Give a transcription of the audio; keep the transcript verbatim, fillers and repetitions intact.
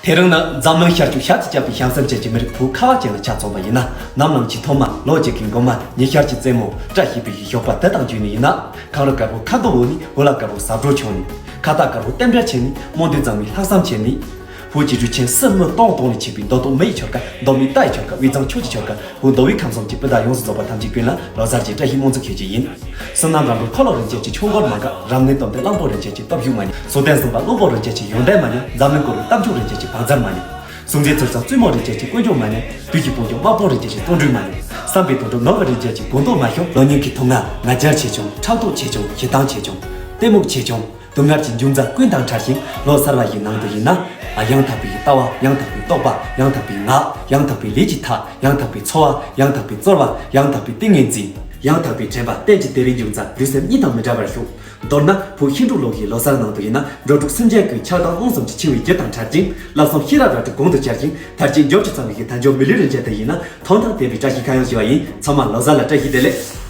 དེ་རིང་ནི་འཛམ་གླིང་ཤར་ཕྱོགས་ཤར་གྱི་རྒྱལ་པོའི་ཞབས་སེམས་ཅན་གྱི་མི་རིགས་བོད་ཁ་བ་ཅན་ལ་ཆ་མཚོན་པ་ཡིན་ན། ནམ་ལངས་ཀྱི་ཐོག་མ་ལོ་གཅིག་གི་འགོ་མ་ཉི་ཤར་གྱི་རྩེ་མོ་བཀྲ་ཤིས་པའི་ཞོགས་པ་དེ་དང་བརྒྱུད་ནས་ཡིན་ན། གངས་རི་དཀར་པོ་ཁ་རྡོ་འོག་ནས། བོད་ལྭ་དཀར་པོ་ཟ་འབྲོ་ཆོག་ནས། ཁ་བཏགས་དཀར་པོ་རྟེན་འབྲེལ་ཆེ་ནས། རྨོ་འདེབས་གཙང་མའི་ལྷག་བསམ་ཆེ་ནས། བོད་ཀྱི་རུས་ཆེན་སྲིད་མི་སྟོང་སྟོང་ནས་ཆད་པའི། མདོ་སྟོད་མི་ཡི་ཆོལ་ཁ། མདོ་སྨད་རྟ་ཡི་ཆོལ་ཁ། དབུས་གཙང་ཆོས་ཀྱི་ཆོལ་ཁ། བོད་མདོ་དབུས་ཁམས་གསུམ་གྱི་སྤུན་ཟླ་ཡོངས་སུ་རྫོགས་པ་ཐམས་ཅད་ཀུན་ལ་ལོ་གསར་གྱི་བཀྲ་ཤིས་སྨོན་འདུན་ཞུ་རྒྱུ་ཡིན། བསོད་ནམས་ར་མགོའི་འཁོར་ལོ་རིན་ཆེན་གྱི་ཆོས་འཁོར་མ་འགགས། རབ་གནས་སྟོབས་ལྡན་གླང་པོ་རིན་ཆེན་གྱི་སྟོབས་ཤུགས་མ་ཉམས། སྲོལ་ལྡན་སུམ་པ་བློན་པོ་རིན་ཆེན་གྱི་ཡོན་ཏན་མ་ཉམས། འཛམ་གླིང་བཀོད་པའི་གཏམ་རྒྱུད་རིན་ཆེན་གྱི་བང་མཛོད་མ་ཉམས། གཟུགས་འཛིན་ཚུལ་བཟང་བཙུན་མོ་རིན་ཆེན་གྱི་ཀུན་སྤྱོད་མ་ཉམས། དུས་ཀྱི་དཔུང་སྐྱོད་དམག་དཔོན་རིན་ཆེན་གྱི་བརྩོན་འགྲུས་མ་ཉམས། བསམ་པའི་དོན་འགྲུབ་ནོར་བུ་རིན་ཆེན་གྱི་སྒོ་འདོགས་མ་ཤོར། ལོ་ཉིས་ཀྱི་ཐུགས་མངའ་ང་རྒྱལ་ཆེ་ཆུང་། ཕྲག་དོག་ཆེ་ཆུང་། ཞེ་སྡང་ཆེ་ཆུང་། གཏི་མུག་ཆེ་ཆུང་། སྡུག་བསྔལ་གྱི་འབྱུང་རྩ་ཀུན་དང་བྲལ་ཞིང་། ལོ་གསར་བ་ཡི་ནང་དུ་ཡིན་ན། ཡང་དག་པའི་ལྟ་བ། ཡང་དག་པའི་རྟོག་པ། ཡང་དག་པའི་ངག། ཡང་དག་པའི་ལས་ཀྱི་མཐའ། ཡང་དག་པའི་འཚོ་བ། ཡང་དག་པའི་རྩོལ་བ། ཡང་དག་པའི་ཏིང་ངེ་འཛིན། ཡང་དག་པའི་དྲན་པ་གཏན་གྱི་བདེ་བའི་འབྱུང་རྩ་ལུས་སེམས་གཉིས་དང་མི་འབྲལ་བར་ཤོག། མདོར་ན། བོད་ཧིན་དྲུག་ལོ་ཡི་ལོ་གསར་ནང་དུ་ཡིན་ན། འགྲོ་དྲུག་སེམས་ཅན་ཀུན་ཆགས་སྡང་རླུང་གསུམ་གྱི་འཆིང་བའི་རྒྱུ་དང་བྲལ་ཅིང་། བསླབ་གསུམ་ཤེས་རབ་རལ་གྲི་གོང་དུ་འཕྱར་ཞིང་། མཐར་གྱིས་འབྱོར་བཅུ་ཚང་བའི་གི་དལ་འབྱོར་མི་ལུས་རིན་ཆེན་དུ་ཡིན་ན། ཐོབ་ཐང་ལྡན་པའི་བཀྲ་ཤིས་ཁ་གཡང་ཞུ་བ་ཡིན། ཚང་མ་ལོ་གསར་ལ་བཀྲ་ཤིས་བདེ་ལེགས།